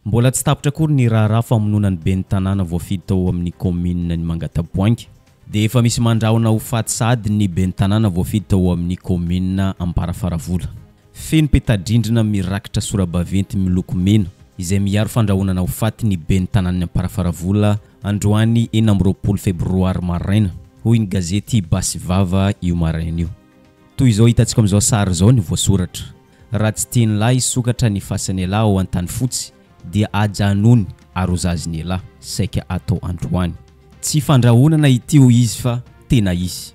Mbola tsy tapitra akory ny raharaha famonoana ny ben'ny tanàna voafidy tao amin'ny kaominina ny Mangataboahangy dia efa misy mandrahona ho faty sahady ny ben'ny tanàna voafidy tao amin'ny kaominina Amparafaravola. Feno peta-drindrina mirakitra sora-baventy miloko mena izay miaro fandrahonana ho faty ny ben'ny tanànan'i Amparafaravola androany 26 febroary maraina, hoy ny gazety Basy Vava io maraina io. Toy izao hitantsika amin'izao sary izao ny voasoratra. Raha tsy tian'lah hisokatra ny fasan'ialahy ao Antanifotsy dia ajanony arozazin'ialahy, saika atao androany. Tsy fandrahonana ity hoy izy fa tena izy.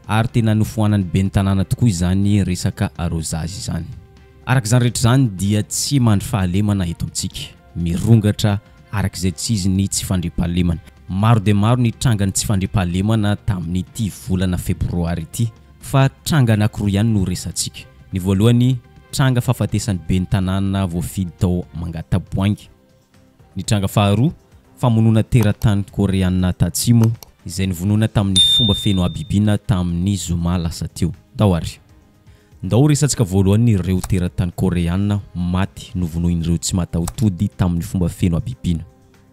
Ary tena nofoanan'ny ben'ny tanàna tokoa izany resaka arôzazy izany. Araka izany rehetra izany dia tsy mandry fahalemana eto amintsika. Mirongatra araka izay tsy izy ny tsy fandriampahalemana. Maro dia maro ny trangan'ny tsy fandriampahalemana tamin'ity volana febroary ity fa tranga anankiroa ihany no resatsika. Ny voalohany, tranga fahafatesan'ny ben'ny tanàna voafidy tao Mangataboahangy. Ny tranga faharoa, famonoana teratany Koreana Tatsimo izay novonoina tamin'ny fomba feno habibiana tamin'ny zoma lasa teo. Ndao ary. Ndao ho resatsika voalohany ireo teratany Koreana maty novonoin'ireo tsy mataho-tody tamin'ny fomba feno habibiana.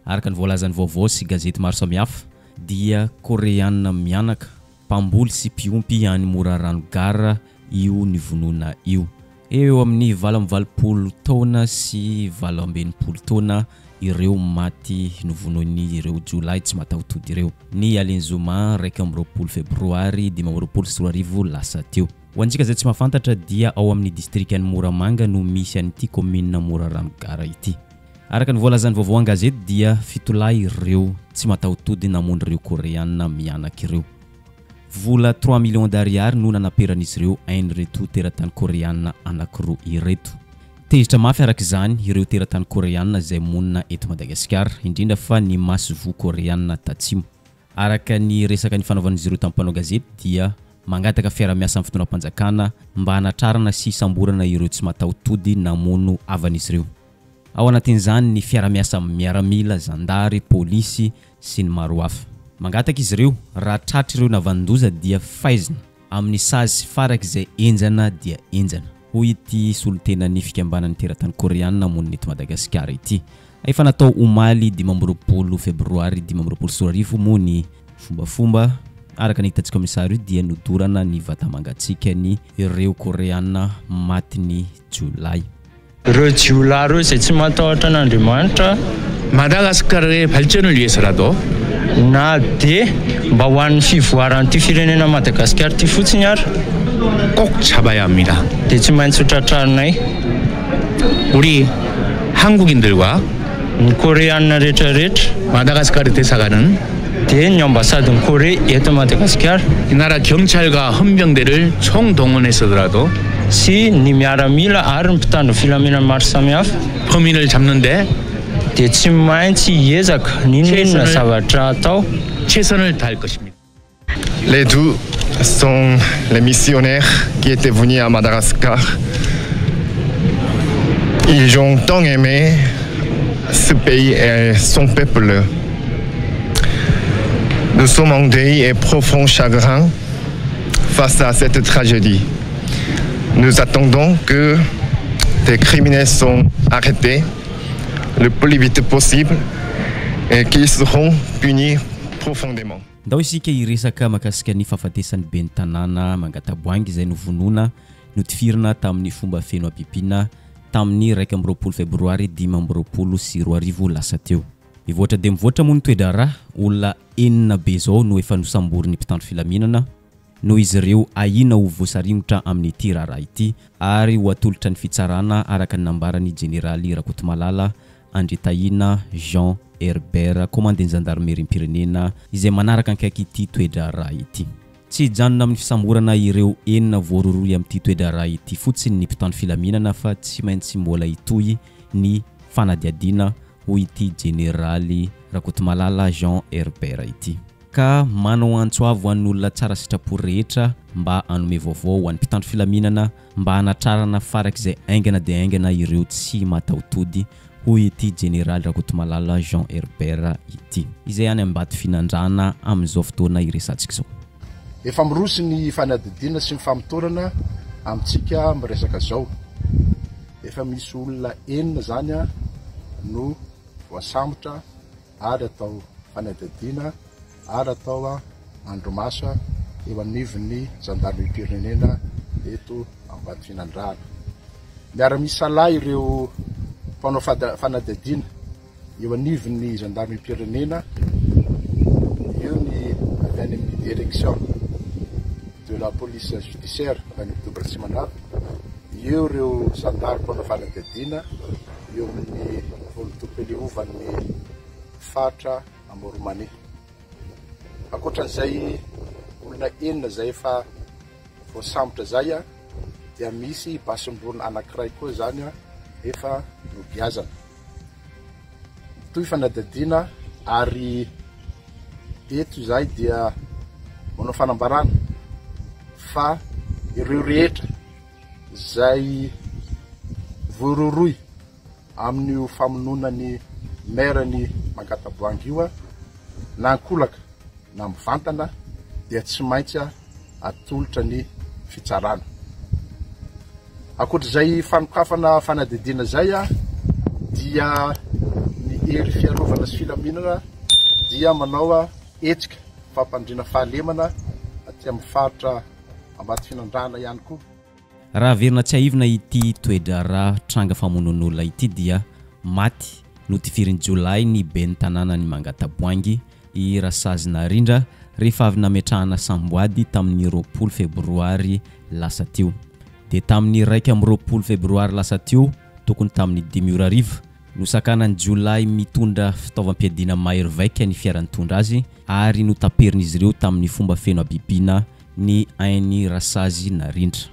Araka ny voalazan'ny vaovao sy gazety maro samihafa dia Koreana mianaka, mpamboly sy mpiompy any Morarano Gara io nivonoina io. Eo eo amin'ny 88 taona sy 68 taona ireo maty novonoin'ireo jiolahy tsy mataho-tody ireo, ny alin'ny zoma 21 febroary 2025 lasa teo. Ho antsika izay tsy mahafantatra dia ao amin'ny distrikan'i Moramanga no misy an'ity kaominina Morarano Gara ity. Araka ny voalazan'ny vaovao an-gazety dia fitolahy ireo tsy mataho-tody namono ireo Koreana mianaka ireo. Vola trois millions d'ariary no nanaperan'izy ireo ain'ireto teratany Koreana anankiroa ireto. Tezitra mafy araka izany ireo teratany Koreana izay monina eto Madagasikara, indrindra fa ny masoivoho Koreana tatsimo. Araka ny resaka nifanaovan'izy ireo tamin'ny mpanao gazety dia mangataka fiarahamiasa amin'ny fitondram-panjakana mba hanatrarana sy hisamborana ireo tsy mataho-tody namono havan'izy ireo. Ao anatin'izany ny fiarahamiasa amin'ny miaramila, zandary, polisy sy ny maro hafa. Mangataka izy ireo, raha tratr'ireo navanon-doza dia faizina amin'ny sazy farak'izay henjana dia henjana, hoy ity solontenan'ny fikambanan'ny teratany koreanina monina eto Madagasikara ity. Efa natao omaly 25 febroary 2025 moa ny fombafomba. Araka ny hitantsika amin'ny sary io dia nodorana ny vata-mangatsiakan'ny ireo koreanina matin'ny jiolahy. Ireo jiolahy ireo izay tsy matahotra an'Andriamanitra. 마다가스카르의 발전을 위해서라도 Na dia mba ho an'ny fivoaran'ity firenena Madagasikara ity fotsiny ary. 꼭 잡아야 합니다. Dia tsy maintsy ho tratrarinay. 우리 한국인들과 Ny Koreana rehetra rehetra. 마다가스카르 대사관은 Dia ny ambasadin'i Korea eto Madagasikara. 이 나라 경찰과 헌병대를 총동원해서더라도 Sy ny miaramila ary ny mpitandro filaminana maro samihafa. 범인을 잡는데 Dia tsy maintsy hiezaka n'inon'inona zavatra atao. 최선을 다할 것입니다. Les deux sont les missionnaires qui étaient venus à Madagascar. Ils ont tant aimé ce pays et son peuple. Nous sommes en deuil et profond chagrin face à cette tragédie. Nous attendons que des criminels sont arrêtés le plus vite possible et qu'ils seront punis profondément. Ndao isika hiresaka mahakasika ny fahafatesan'ny ben'ny tanàna Mangataboahangy izay novonoina notifirina tamin'ny fomba feno habibiana tamin'ny 21 febroary 2025 lasa teo. Mivoatra dia mivoatra moa ny toe-draharaha, olona enina be izao no efa nosamborin'ny mpitandro filaminana noho izy ireo ahiana ho voasaringotra amin'ity raharaha ity ary ho atolotra ny fitsarana araka ny nambaran'ny jeneraly Rakotomalala Andriatahiana Jean Herbert, komandin'ny zandarimeriam-pirenena izay manaraka akaiky ity toe-draharaha ity. Tsy hijanona amin'ny fisamborana ireo enina voarohirohy amin'ity toe-draharaha ity fotsiny ny mpitandro filaminana fa tsy maintsy mbola hitohy ny fanadihadiana hoy ity jeneraly Rakotomalala Jean Herbert ity. Ka manao antso avo ho an'ny olona tsara sitrapo rehetra mba hanome vaovao ho an'ny mpitandro filaminana mba hanatrarana farak'izay haingana dia haingana ireo tsy mataho-tody, hoy ity jeneraly Rakotomalala Jean Herbert ity, izay any Ambatofinandrahana amin'izao fotoana iresatsika izao. Efa miroso ny fanadihadiana sy ny famotorana amintsika miresaka izao. Efa misy olona enina izany. no voasambotra ary atao fanadihadiana ary atao andrimaso eo anivon'ny zandarimariam-pirenena eto Ambatofinandrahana. Miara-misalahy ireo mpanao fanadihadiana eo anivon'ny zandarimariam-pirenena, eo ny avy any amin'ny direction de la police judiciaire avy any amin'ny Toby Ratsimandrava, eo ireo zandary mpanao fanadihadiana eo amin'ny vondron-tobim-pileovan'ny faritra Amoron'i-Mania. Ankoatran'izay olona enina izay efa voasambotra izay dia misy basim-borona anankiray koa izany efa nogiazana. Mitohy fanadihadiana ary eto izahay dia manao fanambarana fa ireo rehetra izay voarohirohy amin'io famonoana ny maire ny Mangataboahangy io na ankolaka na mivantana dia tsy maintsy atolotra ny fitsarana. Ankoatra izay fanokafana fanadihadiana izay dia ny hery fiarovana sy filaminana dia manao hetsika fampandriana fahalemana aty amin'ny faritra Ambatofinandrahana ihany koa. Raha averina tsiahivina ity toe-draharaha tranga famonoan'olona ity dia maty notifirin'ny jiolahy ny ben'ny tanànan'i Mangataboahangy, i Rasazy Narindra, rehefa avy nametrahana samboady tamin'ny 20 febroary lasa teo. Dia tamin'ny 21 febroary lasa teo, tokony tamin'ny dimy ora hariva, nosakanan'ny jiolahy mitondra fitaovam-piadiana mahery vaika ny fiara nitondra azy ary notaperin'izy ireo tamin'ny fomba feno habibiana ny ain'i Rasazy Narindra.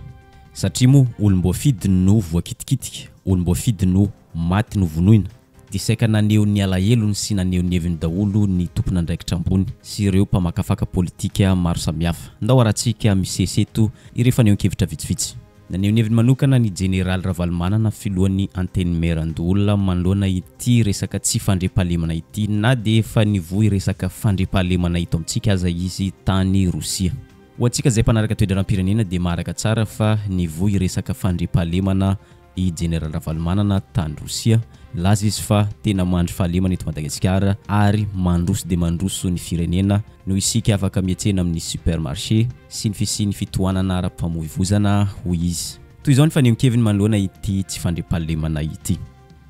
Satria moa olom-boafidy no voakitikitika, olom-boafidy no maty novonoina, dia saika naneho ny alahelony sy naneho ny heviny daholo ny tompon'andraikitra ambony sy ireo mpamakafaka politika maro samihafa. Ndao harantsika misesy eto ireo fanehoan-kevitra vitsivitsy. Naneho ny heviny manokana ny Jeneraly Ravalomanana filohan'ny Antenimierandoholona manoloana ity resaka tsy fandriampahalemana ity na dia efa nivoy resaka fandriampahalemana eto amintsika aza izy tany Rosia. Ho antsika izay mpanaraka toe-draharaham-pirenena dia maharaka tsara fa nivoy resaka fandriampahalemana i Jeneraly Ravalomanana tany Rosia. Nilaza izy fa tena mandry fahalemana eto Madagasikara ary mandroso dia mandroso ny firenena noho isika afaka miantsena amin'ny supermarché sy ny fisian'ny fitohanana ara-pamoivozana, hoy izy. Toy izao ny fanehoan-keviny manoloana ity tsy fandriampahalemana ity.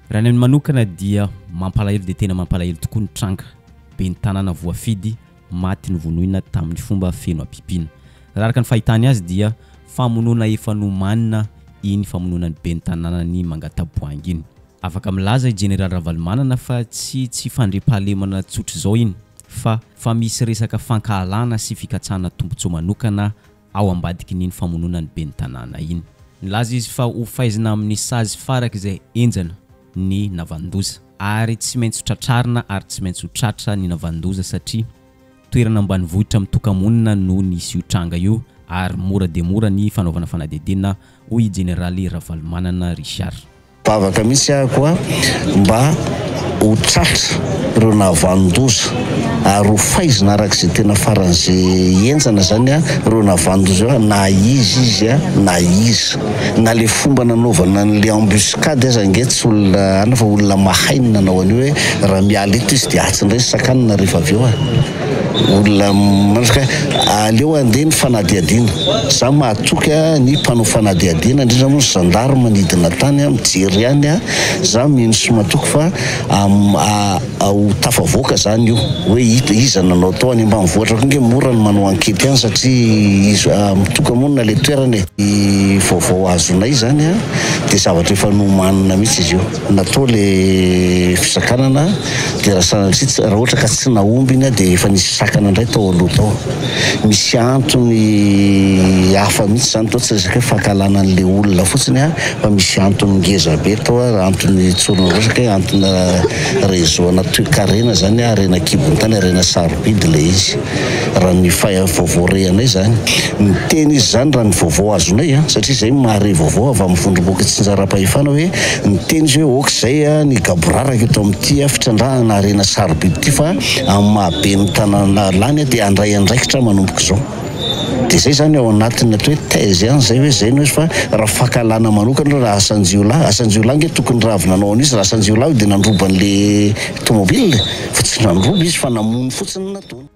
Raha ny aminy manokana dia mampalahelo dia tena mampalahelo tokoa ny tranga. Ben'ny tanàna voafidy maty novonoina tamin'ny fomba feno habibiana. Raha araka ny fahitany azy dia famonoana efa nomanina iny famonoana ny ben'ny tanànan'i Mangataboahangy iny. Afaka milaza i Jeneraly Ravalomanana fa tsy tsy fandriampahalemana tsotr'izao iny fa fa misy resaka fankahalana sy fikatsahana tombontsoa manokana ao ambadikin'iny famonoana ny ben'ny tanàna iny. Nilaza izy fa ho faizina amin'ny sazy farak'izay henjana ny navanon-doza. Ary tsy maintsy ho tratrarina ary tsy maintsy ho tratra ny navanon-doza satria toerana ambanivohitra mitoka-monina no nisy io tranga io ary mora dia mora ny fanaovana fanadihadiana, hoy i Jeneraly Ravalomanana Richard. Vavaka mihitsy aho koa mba ho tratra ireo nahavanon-doza ary ho faizina araka izay tena faran'izay henjana izany ireo nahavanon-doza ireo na iza izy na iza. Na le fomba nanaovana an'le embuscade aza ange tsy olona anona fa olona mahay no nanao an'io hoe raha miala eto izy dia atsy indray ny sakanana rehefa avy eo e. Olona mandraka aleo andeha ny fanadihadiana. Za mahatoky ny mpanao fanadihadiana indrindra moa ny gendarme nidina tany mijery ihany za mino sy matoky fa ho tafavoaka zany io hoe hita iza nanao tao any ambanivohitra koa nge mora ny manao enquete any satria izy mitoka monina le toerana e. Ny vaovao azonay zany dia zavatra efa nomanina mihitsy izy io. Natao le fisakanana dia raha sanatria tsy raha ohatra ka tsy nahomby iny dia efa nisy sakana indray tao aloha tao. Misy antony hafa mihitsy izany tao, tsy resaka hoe fankahalana an'ilay olona fotsiny fa misy antony ngeza be tao, antony tsorina resaka hoe antona réseau ana toekarena izany, harena an-kibon'ny tany, harena sarobidy ilay izy. Raha ny vaovao re anay izany. Niteny izy izany raha ny vaovao azonay satria izay mahare vaovao avy amin'ny vondrom-boky itsinjaram-pahefana hoe niteny izy hoe ok izay ny gaboraraka eto amin'ity fitrandrahana harena sarobidy ity fa amin'ny maha ben'ny tanàna lany dia handray andraikitra manomboka izao. Dia izay izany ao anatin'ny atao hoe thèse ihany izay hoe izay no izy fa raha fankahalana manokana aloha raha asan-jiolahy, asan-jiolahy ange tokony raha avy nanao an'io izy raha asan-jiolahy io dia nandroba an'le tomobile fa tsy nandroba izy fa namono fotsiny no nataony.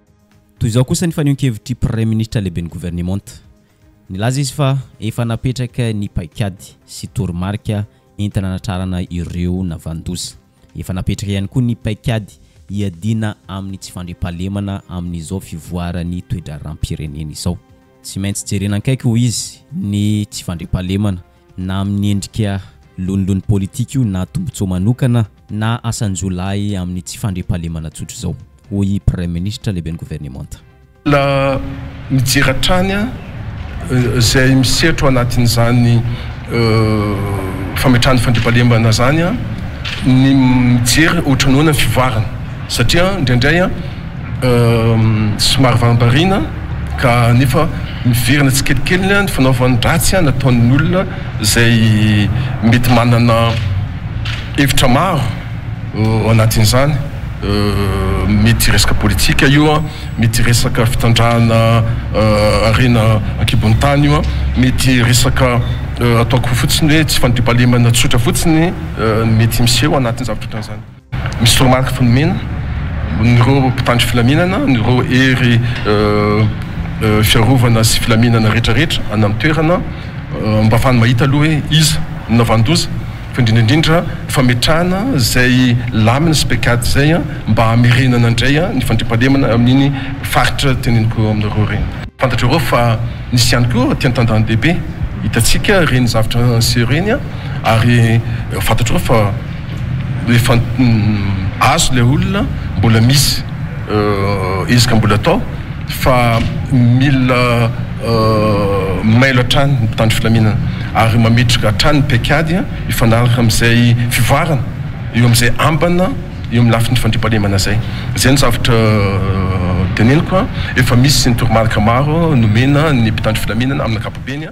Toy izao kosa ny fanehoan-kevitr'i Praiminisitra lehiben'ny governemanta. Nilaza izy fa efa napetraka ny paikady sy toromarika entina hanatrarana ireo navanon-doza. Efa napetraka ihany koa ny paikady hiadiana amin'ny tsy fandriampahalemana amin'izao fivoaran'ny toe-draharaham-pirenena izao. Tsy maintsy jerena akaiky, hoy izy, ny tsy fandriampahalemana, na amin'ny endrika lonilony politika io na tombontsoa manokana na asan-jiolahy amin'ny tsy fandriampahalemana tsotra izao, hoy Praiminisitra lehiben'ny governemanta. Mbola mijery hatrany izay misetra ao anatin'izany fametrahana fandriampahalemana izany ny mijery ohatran'ny ahoana ny fivoarana satria indraindray somary varimbariana ka nefa miverina tsikelikely ny fanaovan-dratsy nataon'ny olona izay mety manana hevitra maro ao anatin'izany, mety resaka politika io. Mety resaka fitandrahana harena ankibon'ny tany io an, mety resaka ataoko fotsiny hoe tsy fandriampahalemana tsotra fotsiny no mety miseho anatin'ny zavatra ohatran'izany. Misy toromarika efa nomena an'ireo mpitandro filaminana, an'ireo hery fiarovana sy filaminana rehetrarehetra any amin'ny toerana mba ahafahany mahita aloha hoe iza no nahavanon-doza. Fa indrindra indrindra fametrahana izay lamina sy paikady izay mba hamerenana indray ny fandriampahalemana amin'iny faritra teneniko aminareo ireny. Fantatrareo fa nisy ihany koa aty an-tandahan-dehibe, hitantsika ireny zavatra niseho ireny ary fantatrareo fa efa azo ilay olona, mbola misy ezaka mbola atao. fa mila mailo hatrany ny mpitandro filaminana ary mametraka hatrany ny paikady hifanaraka amin'izay fivoarana eo amin'izay ambana eo amin'ny lafiny fandriampahalemana izay. Izay no zavatra teneniko, efa misy ny toromarika maro nomena ny mpitandro filaminana amin'ny ankapobeny.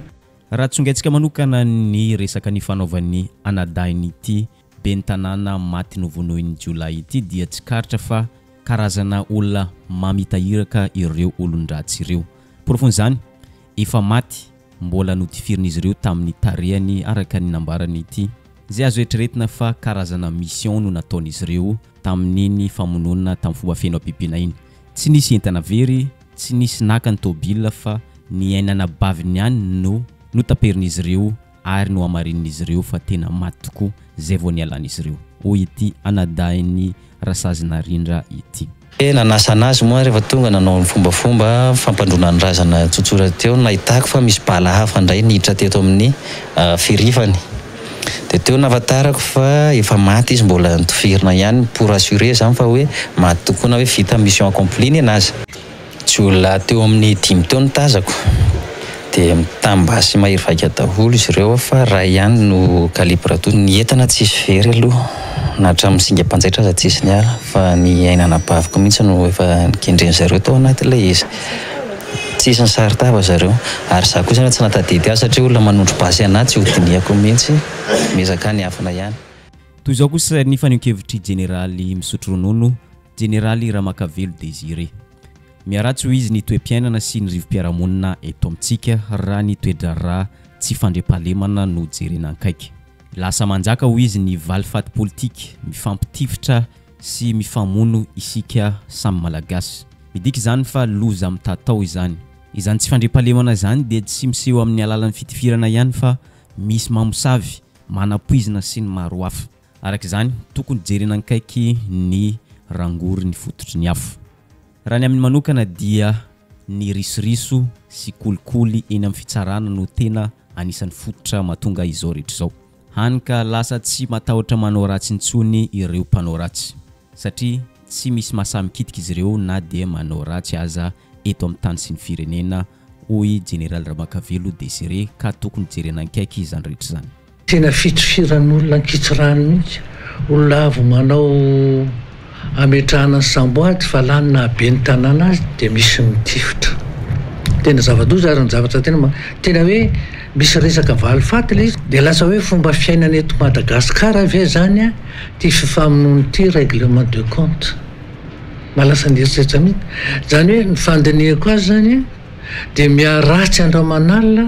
Raha tsongaintsika manokana ny resaka nifanaovan'ny anadahin'ity ben'ny tanàna maty novonoin'ny jiolahy ity dia tsikaritra fa karazana olona mamita iraka ireo olon-dratsy ireo. Porofon'izany, efa maty mbola notifirin'izy ireo tamin'ny tarehany araka ny nambarany ity, izay azo eritreretina fa karazana mission no nataon'izy ireo tamin'iny famonoana tamin'ny fomba feno habibiana iny. Tsy nisy entana very, tsy nisy naka ny tôbila fa ny ain'anabaviny ihany no notaperin'izy ireo ary nohamarinin'izy ireo fa tena maty tokoa izay vao nialan'izy ireo, hoy ity anadahin'i Rasazy Narindra ity. Nanasa anazy moa rehefa tonga nanao ny fombafomba fampandroana ny razana tsotsora teo no nahitako fa misy bala hafa indray niditra teto amin'ny firifany. Dia teo nahafantarako fa efa maty izy mbola notifirina ihany pour rassurer zany fa hoe maty tokoa na hoe vita mission accomplie nenazy. Jiolahy teo amin'ny dimy teo no tazako, dia mitam-basy mahery vaika daholo izy ireo fa iray ihany no calibre toa. Ny entana tsisy very aloha, na hatramin'ny singam-panjaitra aza tsisy niala, fa ny aina anabaviko mihitsy no efa nikendren'ny zareo tao anatin'ilay izy. Tsisy nisaron-tava zareo, ary izaho kosa anefa tsy nahatadidy azy satria olona manondro basy an'ahy tsy hodinihako mihitsy, miezaka niafina ihany. Toy izao kosa ny fanehoan-kevitr'i Jeneraly misotro ronono, Jeneraly Ramakavelo Désiré. Miharatsy hoy izy ny toe-piainana sy ny rivo-piarahamonina eto amintsika raha ny toe-draharaha tsy fandriampahalemana no jerena ankaiky. Lasa manjaka hoy izy ny valifaty politika, mifampitifitra sy mifamono isika samy Malagasy. Midika izany fa loza mitatao izany. Izany tsy fandriampahalemana izany dia tsy miseho amin'ny alalan'ny fitifirana ihany fa misy mamosavy, manapoizina sy ny maro hafa. Araka izany, tokony jerena ankaiky ny rangory ny fototry ny afo. Raha ny aminy manokana dia ny risoriso sy kolikoly eny amin'ny fitsarana no tena anisan'ny fototra mahatonga izao rehetra izao. Hany ka lasa tsy matahotra manao ratsy intsony ireo mpanao ratsy. Satria tsy misy mahasahy mikitika izy ireo na dia manao ratsy aza eto amin'ny tany sy ny firenena, hoy Jeneraly Ramakavelo Désiré, ka tokony jerena ankaiky izany rehetra izany. Tena fitifiran'olona ankitsirano mihitsy, olona avy manao ametrahana ny samboady fa lany naha ben'ny tanàna azy dia misy mitifitra. Tena zava-doza ary ny zavatra tena tena hoe misy resaka valifaty ilay izy dia lasa hoe fomba fiainana eto Madagasikara ve zany ity fifamonoana ity règlement de compte. Mahalasa ny eritreritra mihitsy. Izany hoe ny fandinihako azy zany. Dia miharatsy andro aman'alina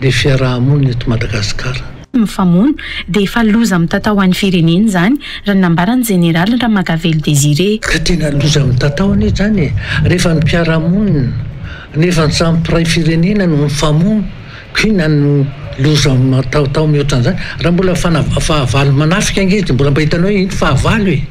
le fiaraha-monina eto Madagasikara. Mifamono dia efa loza mitatao ho an'ny firenena izany, raha ny nambaran'ny jeneraly Ramakavelo Désiré. Ka tena loza mitatao anie izany e! Rehefa ny mpiara-monina, nefa ny samy mpiray firenena no mifamono, K'inona no loza mataotao mihoatra an'izany? Raha mbola fahavalo manafika ange izy dia mbola mba hitanao hoe iny fahavalo e!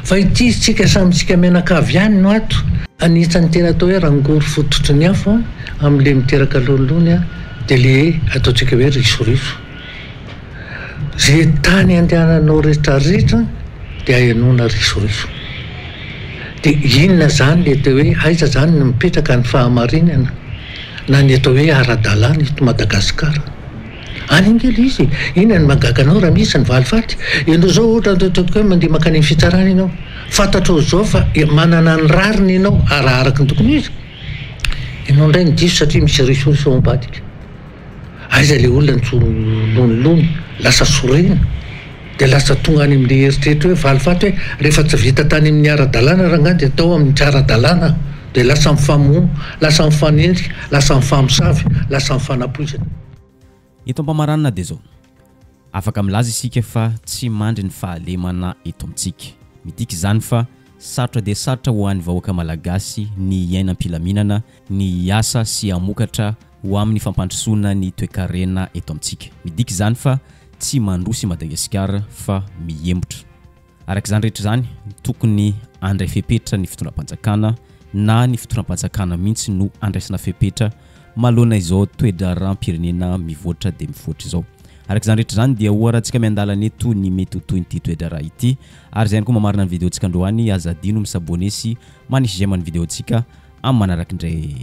Fa ity isika samy isika mianakavy ihany no ato. Anisan'ny tena atao hoe rangory fototry ny afo amin'ilay miteraka lonilony dia ilay ataontsika hoe risoriso. Ze tany andehananao retraretra dia ahenoana risoriso. Dia inona izany le atao hoe aiza izany no mipetraka ny fahamarinana na ny atao hoe ara-dalàna eto Madagasikara? Any ange le izy e! Inona no mahagaga anao raha misy ny valifaty? Ianao izao ohatra ataontsika hoe mandeha mankany amin'ny fitsarana ianao, fantatrao izao fa manana ny rariny ianao ary araka ny tokony ho izy, ianao indray no diso satria misy risoriso ao ambadika. Aiza le olona no lonilony, lasa sorena, dia lasa tonga any amin'le eritreritra hoe valifaty hoe rehefa tsy vita tany amin'ny ara-dalàna rangahy dia atao amin'ny tsy ara-dalàna, dia lasa mifamono, lasa mifanenjika, lasa mifamosavy, lasa mifanapoizina. Eto am-pamaranana dia izao. Afaka milaza isika fa tsy mandry ny fahalemana eto amintsika. Midika izany fa sarotra dia sarotra ho an'ny vahoaka malagasy ny hiaina am-pilaminana, ny hiasa sy hamokatra ho amin'ny fampandrosoana ny toekarena eto amintsika. Midika izany fa tsy mandroso i Madagasikara fa mihemotra. Araka izany rehetra izany, tokony handray fepetra ny fitondram-panjakana na ny fitondram-panjakana mihitsy no handraisana fepetra manoloana izao toe-draharaham-pirenena mivoatra dia mivoatra izao. Araka izany rehetra izany dia hoharantsika miandalana eto ny mety ho tohin'ity toe-draharaha ity. Ary izay ihany koa mamarana ny video-ntsika androany, aza adino mi-s'abonner sy manisy j'aime ny video-ntsika amin'ny manaraka indray.